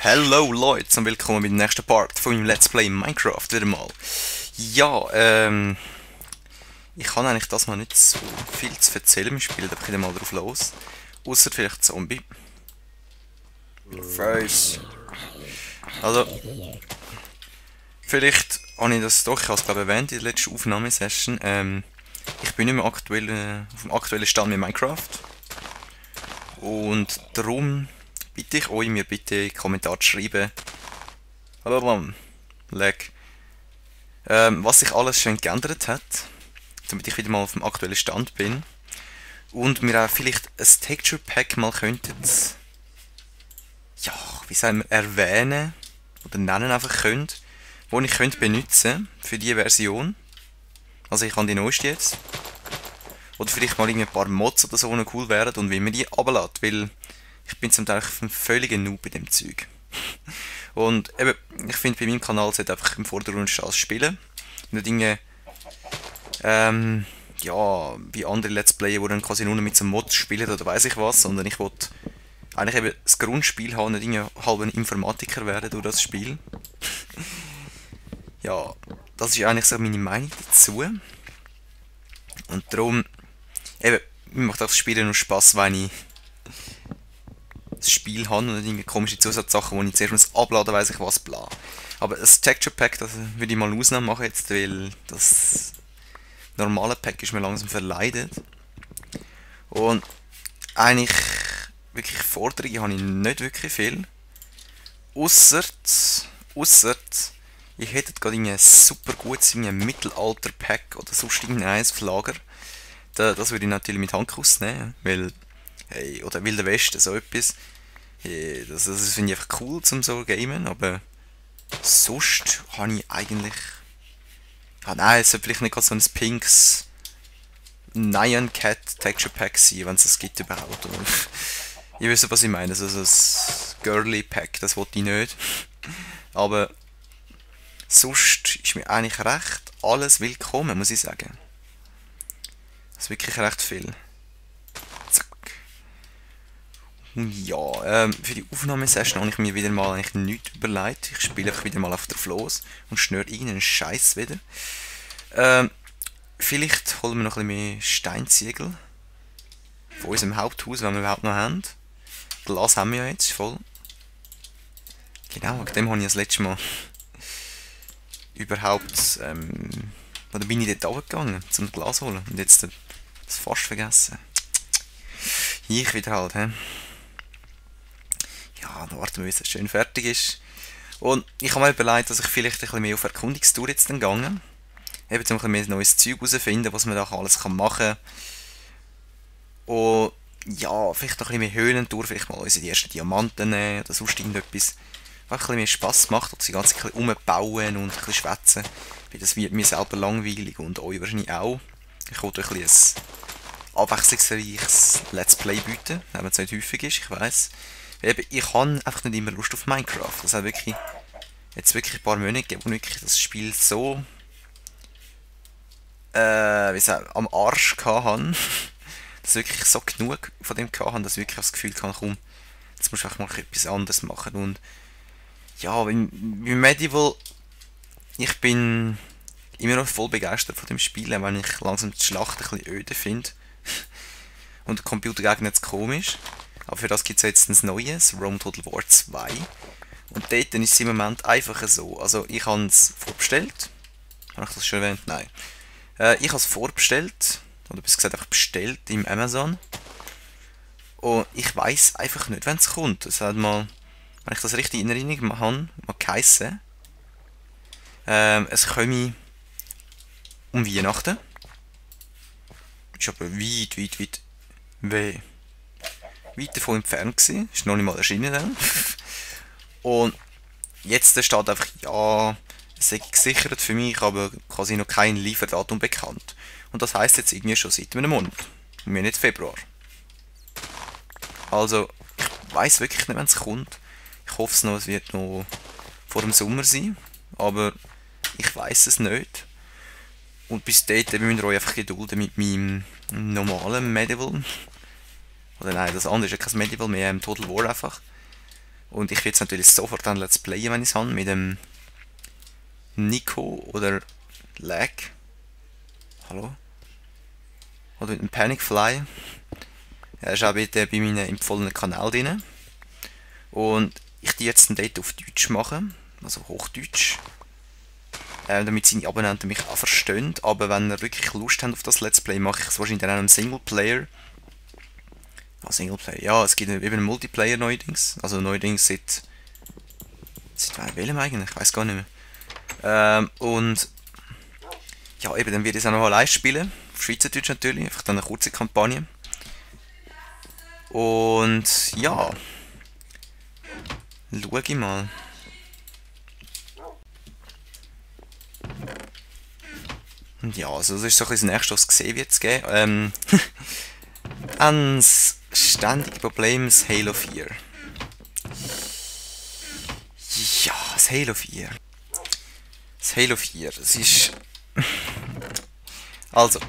Hallo Leute und willkommen beim nächsten Part von meinem Let's Play Minecraft wieder mal. Ja, ich kann eigentlich das mal nicht so viel zu erzählen im Spiel, da bin ich mal drauf los. Außer vielleicht Zombie. Face. Also, vielleicht habe ich das doch, ich habe es glaube ich erwähnt in der letzten Aufnahmesession. Ich bin nicht mehr aktuell, auf dem aktuellen Stand mit Minecraft. Und darum bitte ich euch, mir bitte in die Kommentare zu schreiben, was sich alles schön geändert hat, damit ich wieder mal auf dem aktuellen Stand bin. Und mir auch vielleicht ein Texture Pack mal könntet, ja, wie sagen wir, erwähnen oder nennen einfach könnt, wo ich könnte benutzen für diese Version. Also ich habe die neueste jetzt. Oder vielleicht mal ein paar Mods oder so, noch cool wären und wie man die runterlässt, weil ich bin zum Teil ein völliger Noob bei dem Zeug. Und eben, ich finde, bei meinem Kanal sollte einfach im Vordergrund stehen als Spielen. Nicht Dinge, ja, wie andere Let's Player, die dann quasi nur mit so Mods spielen oder weiß ich was, sondern ich wollte eigentlich eben das Grundspiel haben, nicht halb ein Informatiker werden durch das Spiel. Ja, das ist eigentlich so meine Meinung dazu. Und darum, eben, mir macht das Spielen nur Spaß, wenn ich das Spiel habe und nicht komische Zusatzsachen, wo ich zuerst muss abladen, weiss ich was, bla. Aber das Texture Pack, das würde ich mal Ausnahme machen jetzt, weil das normale Pack ist mir langsam verleidet. Und eigentlich wirklich Forderungen habe ich nicht wirklich viel. Ausser ich hätte gerade ein super gutes Mittelalter-Pack oder sonst irgendeins auf Lager. Das würde ich natürlich mit Handkuss nehmen, weil, hey, oder Wilder Westen, so etwas. Das finde ich einfach cool zum so gamen, aber sonst habe ich eigentlich... Ah nein, es sollte vielleicht nicht gerade so ein pinkes Nyan Cat Texture Pack sein, wenn es das gibt überhaupt. Oder? Ihr wisst, was ich meine, also das Girly Pack, das wollte ich nicht. Aber sonst ist mir eigentlich recht alles willkommen, muss ich sagen. Das ist wirklich recht viel. Zack. Ja, für die Aufnahmesession habe ich mir wieder mal eigentlich nichts überlegt. Ich spiele einfach wieder mal auf der Floß und schnür irgendeinen Scheiß wieder. Vielleicht holen wir noch ein bisschen mehr Steinziegel. Von unserem Haupthaus, wenn wir überhaupt noch haben. Glas haben wir ja jetzt, voll. Genau, wegen dem habe ich das letzte Mal überhaupt, oder bin ich dort runtergegangen, zum Glas holen. Und jetzt das fast vergessen. Ich wieder halt, hä. Ja, dann warten wir, bis es schön fertig ist. Und ich habe mir überlegt, dass ich vielleicht ein bisschen mehr auf Erkundungstour jetzt dann gehe. Eben, um ein bisschen mehr neues Zeug herauszufinden, was man da alles machen kann. Und ja, vielleicht noch ein bisschen mehr Höhlentour, vielleicht mal unsere ersten Diamanten nehmen oder sonst irgendetwas. Was ein bisschen mehr Spass macht, und sie ganz ein bisschen umbauen und ein bisschen schwätzen. Weil das wird mir selber langweilig und euch wahrscheinlich auch. Ich wollte euch ein bisschen ein abwechslungsreiches Let's Play bieten, wenn es nicht häufig ist, ich weiss. Ich habe einfach nicht immer Lust auf Minecraft. Das hat wirklich jetzt wirklich ein paar Monate gegeben, wo wirklich das Spiel so wie sagen, am Arsch hatte. Dass ich wirklich so genug von dem hatte, dass ich wirklich das Gefühl hatte, komm, jetzt musst du einfach mal etwas anderes machen. Und ja, bei Medieval, ich bin immer noch voll begeistert von dem Spiel, wenn ich langsam die Schlacht ein bisschen öde finde. Und der Computergegner jetzt komisch. Aber für das gibt es jetzt ein neues, Rome Total War 2. Und dort ist es im Moment einfach so. Also ich habe es vorbestellt. Habe ich das schon erwähnt? Nein. Ich habe es vorbestellt. Oder besser gesagt einfach bestellt im Amazon. Und ich weiß einfach nicht, wenn es kommt. Es hat mal, wenn ich das richtig in Erinnerung habe, mal geheissen. Es komme um Weihnachten. Ist aber weit davon entfernt gewesen. Ist noch nicht mal erschienen dann. Und jetzt steht einfach, ja, es sei gesichert für mich, aber quasi noch kein Lieferdatum bekannt. Und das heisst jetzt irgendwie schon seit einem Monat. Und wir nicht Februar. Also, ich weiss wirklich nicht, wenn es kommt. Ich hoffe es noch, es wird noch vor dem Sommer sein. Aber ich weiss es nicht. Und bis dahin müsst ihr euch einfach gedulden mit meinem normalen Medieval. Oder nein, das andere ist ja kein Medieval mehr, Total War einfach. Und ich will jetzt natürlich sofort dann Let's Playen, wenn ich es habe, mit dem Nico oder Lag. Hallo? Oder mit dem Panicfly. Er ist auch bei meinem empfohlenen Kanal drin. Und ich die jetzt ein Date auf Deutsch machen, also Hochdeutsch. Damit seine Abonnenten mich auch verstehen. Aber wenn ihr wirklich Lust habt auf das Let's Play, mache ich es wahrscheinlich dann auch im Singleplayer. Ah, Singleplayer. Ja, es gibt eben einen Multiplayer neuerdings. Also neuerdings seit welchem eigentlich? Ich weiß gar nicht mehr. Und ja, eben, dann werde ich es auch noch live spielen. Auf Schweizerdeutsch natürlich. Einfach dann eine kurze Kampagne. Und ja. Schau ich mal. Und ja, also das ist so ein bisschen das Nächste, was es gesehen wird zu geben. Ans ständige Problem ist Halo 4. Ja, das Halo 4. Das Halo 4, es ist... Also,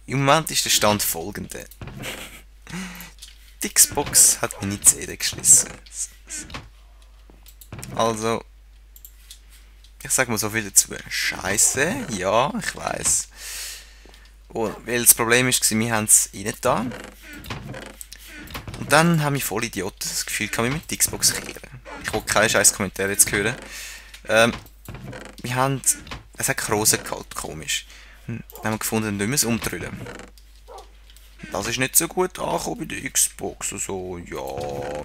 im Moment ist der Stand folgende. Die Xbox hat meine CD geschlossen. Also, ich sag mal so viel dazu. Scheiße, ja, ich weiß. Und weil das Problem ist, wir haben es rein da. Und dann haben wir voll Idioten das Gefühl, kann ich mit der Xbox kehren. Ich will keinen scheiß Kommentar jetzt hören. Wir haben... Es hat Krosen gehalten, komisch. Und dann haben wir gefunden, nicht mehr es umdrüllen. Das ist nicht so gut angekommen bei der Xbox. Also, ja...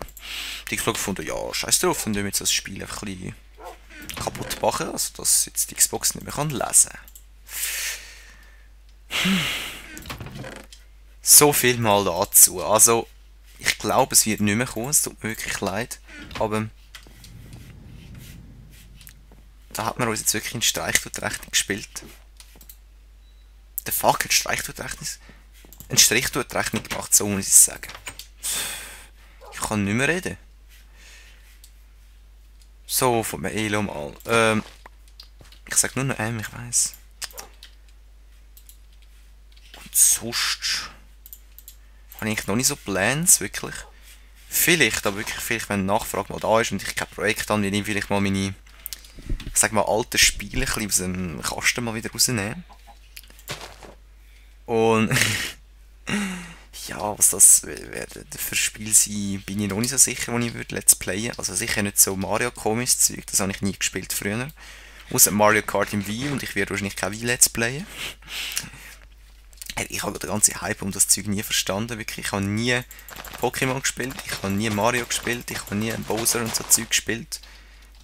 Die Xbox gefunden, ja, scheiß drauf, dann tun wir jetzt das Spiel einfach ein bisschen kaputt machen, also dass jetzt die Xbox nicht mehr lesen kann. So viel mal dazu. Also, ich glaube, es wird nicht mehr kommen, es tut mir wirklich leid. Aber da hat man uns jetzt wirklich einen Streich durch die Rechnung gespielt. Der Fuck, ein Streich durch die Rechnung. Ein Strich durch die Rechnung gemacht, so muss ich es sagen. Ich kann nicht mehr reden. So, von mir Elo mal. Ich sag nur noch ich weiß. Und sonst habe ich noch nicht so Plans, wirklich. Vielleicht, aber wirklich vielleicht, wenn eine Nachfrage mal da ist und ich kein Projekt habe, will ich vielleicht mal meine, ich sag mal, alten Spiele ein bisschen aus dem Kasten mal wieder rausnehmen. Und ja, was das werden für Spiele sein, bin ich noch nicht so sicher, wo ich würde Let's Playen. Also sicher nicht so Mario komisches Zeug, das habe ich nie gespielt früher. Außer Mario Kart im Wii und ich werde wahrscheinlich kein Wii Let's Playen. Ich habe den ganzen Hype um das Zeug nie verstanden, wirklich. Ich habe nie Pokémon gespielt, ich habe nie Mario gespielt, ich habe nie Bowser und so Zeug gespielt.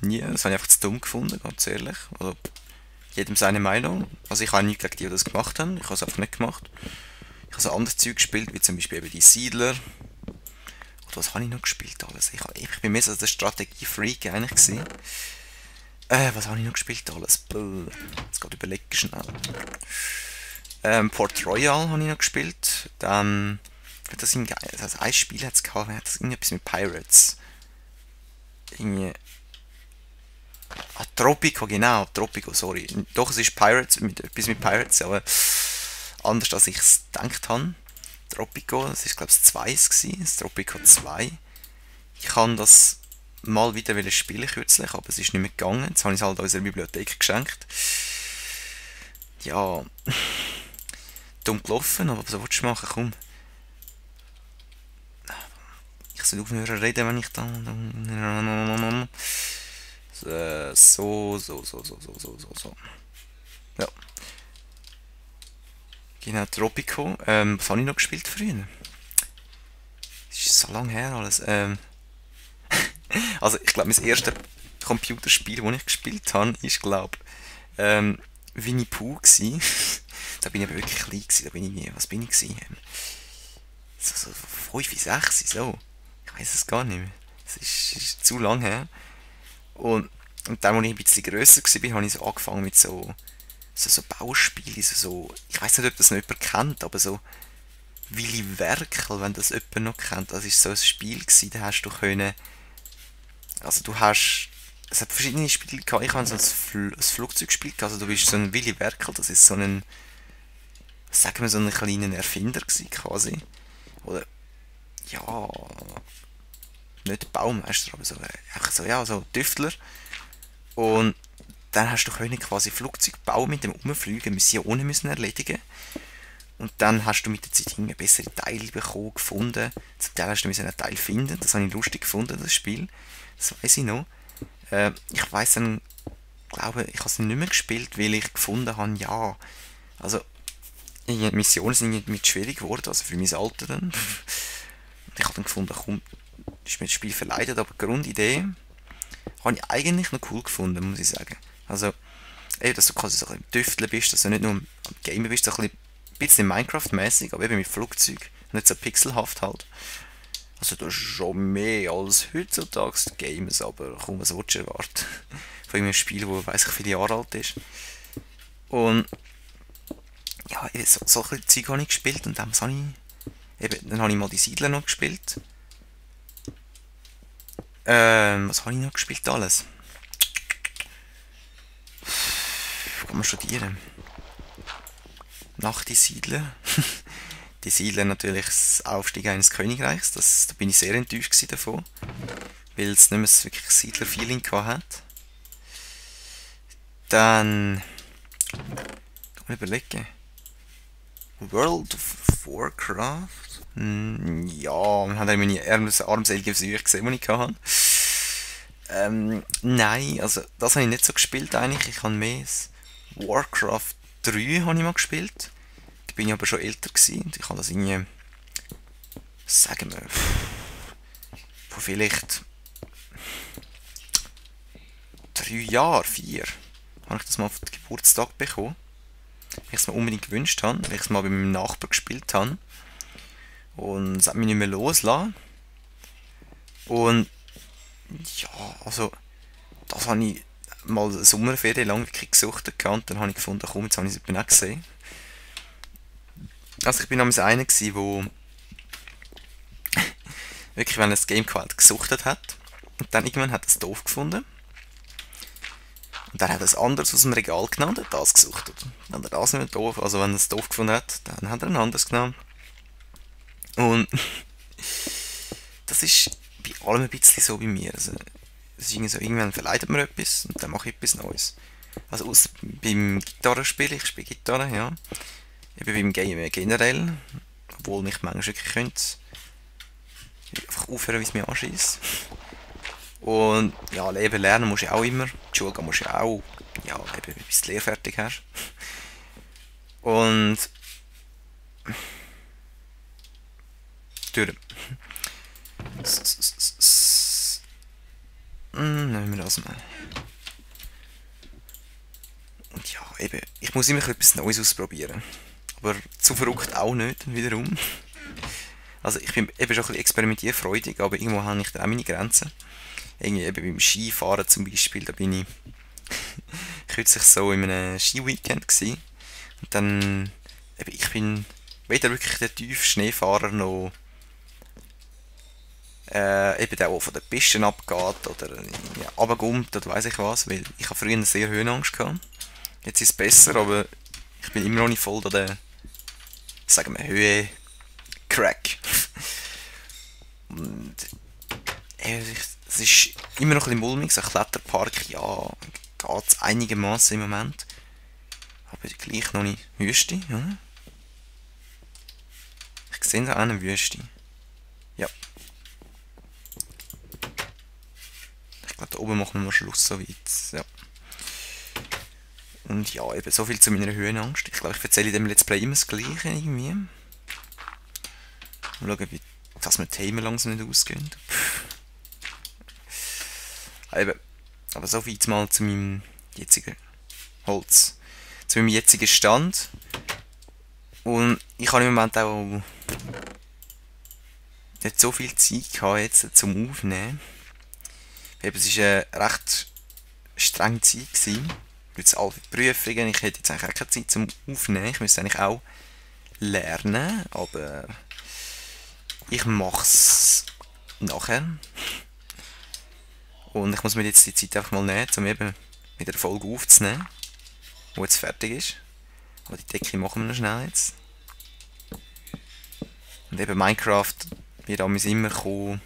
Nie, das habe ich einfach zu dumm gefunden, ganz ehrlich. Also, jedem seine Meinung. Also ich habe nichts gegen die, die das gemacht haben, ich habe es einfach nicht gemacht. Ich habe so anderes Zeug gespielt, wie zum Beispiel eben die Siedler. Oder was habe ich noch gespielt alles? Ich bin mehr so der Strategie-Freak eigentlich gewesen. Was habe ich noch gespielt alles? Jetzt gerade überlegen schnell. Port Royal habe ich noch gespielt. Dann das also ein Spiel hat es gehabt, hat das irgendetwas mit Pirates. Irgendwie. Ah, Tropico, genau, Tropico, sorry. Doch, es ist Pirates, etwas mit Pirates, aber anders als ich es gedacht habe. Tropico, das ist glaube ich das 2 gewesen, das Tropico 2. Ich kann das mal wieder spielen kürzlich, aber es ist nicht mehr gegangen. Jetzt habe ich es halt unserer Bibliothek geschenkt. Ja, dumm gelaufen, aber was willst du machen? Komm. Ich soll aufhören reden, wenn ich da... So. Ja. Genau, Tropico. Was habe ich noch gespielt früher? Das ist so lange her alles. Also ich glaube, mein erstes Computerspiel, das ich gespielt habe, ist glaube Winnie Pooh gsi. Da bin ich aber wirklich klein gsi. Da bin ich, was bin ich gsi? So 5, 6, so. Ich weiß es gar nicht mehr. Das ist zu lang her. Und dann, als ich ein bisschen grösser war, habe ich so angefangen mit so Bauspielen. Ich weiß nicht, ob das noch jemand kennt, aber so Willy Werkel, wenn das jemand noch kennt. Das war so ein Spiel, da hast du können... Also du hast... Es hat verschiedene Spiele gehabt. Ich habe so ein Flugzeugspiel gehabt. Also du bist so ein Willy Werkel, das ist so ein... Sagen wir so ein kleiner Erfinder gewesen, quasi. Oder... Ja... nicht Baumeister, aber so, einfach so, ja, so Tüftler. Und dann hast du können quasi Flugzeug bauen mit dem Umfliegen, Missionen müssen erledigen. Und dann hast du mit der Zeit irgendwie bessere Teile bekommen, gefunden. Zum Teil hast du einen Teil finden, das habe ich lustig gefunden, das Spiel. Das weiß ich noch. Ich weiß dann, glaube ich habe es nicht mehr gespielt, weil ich gefunden habe, ja, also die Missionen sind mit schwierig geworden, also für mein Alter dann. Und ich habe dann gefunden, komm, ist mir das Spiel verleidet, aber die Grundidee habe ich eigentlich noch cool gefunden, muss ich sagen. Also, dass du quasi so ein bisschen Tüfteln bist, dass du nicht nur am Gamen bist, so ein bisschen Minecraft-mäßig, aber eben mit Flugzeug, nicht so pixelhaft halt. Also das ist schon mehr als heutzutage Games, aber kaum was willst du erwarten. Von einem Spiel, das weiss ich viele Jahre alt ist. Und ja, solche Zeug habe ich gespielt und dann habe ich mal die Siedler noch gespielt. Was habe ich noch gespielt alles? Kann man studieren? Nach die Siedler. Die Siedler natürlich das Aufstieg eines Königreichs. Da bin ich sehr enttäuscht davon. Weil es nicht mehr so wirklich Siedler-Feeling hat. Dann kann man überlegen. World of Warcraft? Ja, man hat ja meine armselige Versuche gesehen, die ich hatte. Nein, also das habe ich nicht so gespielt eigentlich. Ich habe mehr Warcraft 3 habe ich mal gespielt. Da bin ich aber schon älter gewesen. Und ich habe das irgendwie, sagen wir, vor vielleicht 3 Jahren, 4, habe ich das mal auf den Geburtstag bekommen. Weil ich es mir unbedingt gewünscht habe, weil ich es mal bei meinem Nachbar gespielt habe. Und es hat mich nicht mehr losgelassen. Und ja, also das habe ich mal eine Sommerferien lang wirklich gesucht und dann habe ich gefunden, komm, jetzt habe ich es auch gesehen. Also ich bin damals einer gewesen, wo wirklich, wenn er das Game quasi gesuchtet hat und dann irgendwann hat er es doof gefunden und dann hat er es anderes aus dem Regal genommen und hat das gesuchtet. Dann hat er das nicht mehr doof, also wenn er es doof gefunden hat, dann hat er ein anderes genommen. Und das ist bei allem ein bisschen so bei mir. Also, es ist irgendwie so, irgendwann verleidet mir etwas und dann mache ich etwas Neues. Also beim Gitarrespielen, ich spiele Gitarre, ja. Eben beim Game generell, obwohl mich manchmal wirklich könnte einfach aufhören, wie es mir anschießt. Und ja, Leben lernen musst du auch immer. Die Schule gehen musst du auch, ja, eben bis du die Lehre fertig hast. Und durch. Nehmen wir das mal. Und ja, eben, ich muss immer etwas Neues ausprobieren. Aber zu verrückt auch nicht, wiederum. Also ich bin eben schon ein bisschen experimentierfreudig, aber irgendwo habe ich da auch meine Grenzen. Irgendwie eben beim Skifahren zum Beispiel, da bin ich kürzlich so in einem Ski-Weekend gewesen. Und dann, eben, ich bin weder wirklich der tiefe Schneefahrer noch eben der, der von den Pisten abgeht oder ja, runterkommt oder weiss ich was, weil ich habe früher eine sehr Höhenangst gehabt. Jetzt ist es besser, aber ich bin immer noch nicht voll der, sagen wir, Höhe-Crack. Und es ist immer noch ein bisschen mulmig, so ein Kletterpark, ja, geht es einigermaßen im Moment. Aber gleich noch nicht Wüste, ja. Ich sehe da auch eine Wüste. Ja. Ich glaube, da oben machen wir Schluss so weit. Ja. Und ja, eben so viel zu meiner Höhenangst. Ich glaube, ich erzähle in dem Let's Play immer das Gleiche irgendwie. Mal schauen, dass mir die Themen langsam nicht ausgehen. Eben. Aber so weit mal zu meinem jetzigen Holz. Zu meinem jetzigen Stand. Und ich habe im Moment auch nicht so viel Zeit gehabt jetzt zum Aufnehmen. Eben, es war eine recht strenge Zeit gewesen. Jetzt alle Prüfungen, ich hätte jetzt eigentlich auch keine Zeit zum Aufnehmen. Ich müsste eigentlich auch lernen, aber ich mache es nachher. Und ich muss mir jetzt die Zeit einfach mal nehmen, um eben mit der Folge aufzunehmen, die jetzt fertig ist. Aber die Decke machen wir noch schnell jetzt. Und eben Minecraft wird damals immer kommen.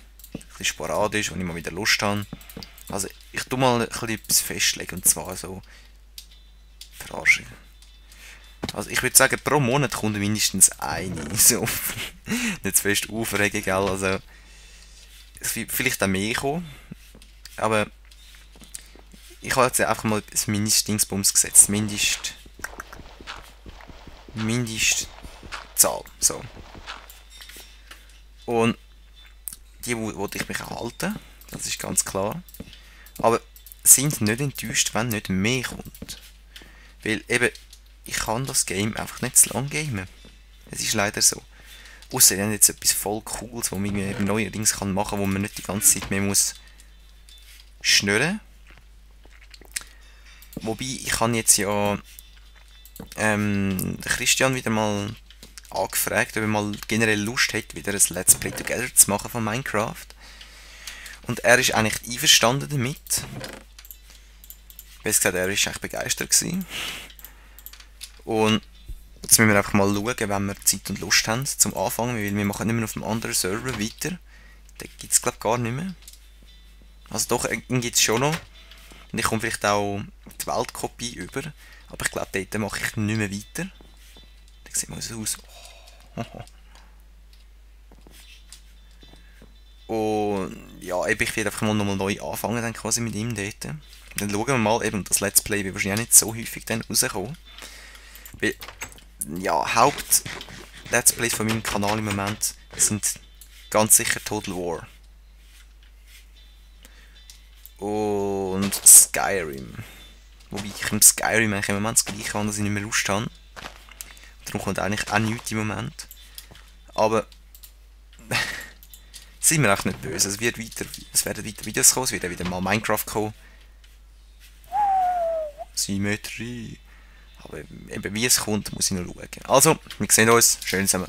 bisschen sporadisch, wenn ich mal wieder Lust habe. Also ich tu mal ein bisschen etwas festlegen, und zwar so Verarschung. Also ich würde sagen, pro Monat kommt mindestens eine. So. Nicht zu fest aufregen, gell? Also es wird vielleicht auch mehr kommen. Aber ich habe jetzt einfach mal ein Mindestdingsbums gesetzt. Mindestzahl. So. Und die wollte ich mich auch halten. Das ist ganz klar. Aber sind nicht enttäuscht, wenn nicht mehr kommt. Weil eben, ich kann das Game einfach nicht zu lang gamen. Es ist leider so. Ausser dann jetzt etwas voll Cooles, wo man irgendwie neuerdings machen kann, wo man nicht die ganze Zeit mehr muss schnurren. Wobei, ich habe jetzt ja den Christian wieder mal angefragt, ob er mal generell Lust hat, wieder ein Let's Play Together zu machen von Minecraft. Und er ist eigentlich einverstanden damit. Besser gesagt, er ist eigentlich begeistert gewesen. Und jetzt müssen wir einfach mal schauen, wenn wir Zeit und Lust haben zum Anfangen, weil wir machen nicht mehr auf einem anderen Server weiter. Den gibt es glaube ich gar nicht mehr. Also doch, den gibt es schon noch. Und ich komme vielleicht auch die Weltkopie über. Aber ich glaube, dort mache ich nicht mehr weiter. Da sieht mal so aus. Und ja, eben, ich werde einfach mal nochmal neu anfangen dann quasi mit ihm dort. Dann schauen wir mal, eben das Let's Play wird wahrscheinlich auch nicht so häufig dann rauskommen. Weil, ja, Haupt-Let's Plays von meinem Kanal im Moment sind ganz sicher Total War. Und Skyrim. Wobei ich im Skyrim eigentlich im Moment das gleiche habe, dass ich nicht mehr Lust habe. Darum kommt eigentlich auch nichts im Moment. Aber sind wir auch nicht böse. Es werden weiter Videos kommen, es wird wieder mal Minecraft kommen. Symmetrie. Aber eben wie es kommt, muss ich noch schauen. Also, wir sehen uns. Schön zusammen.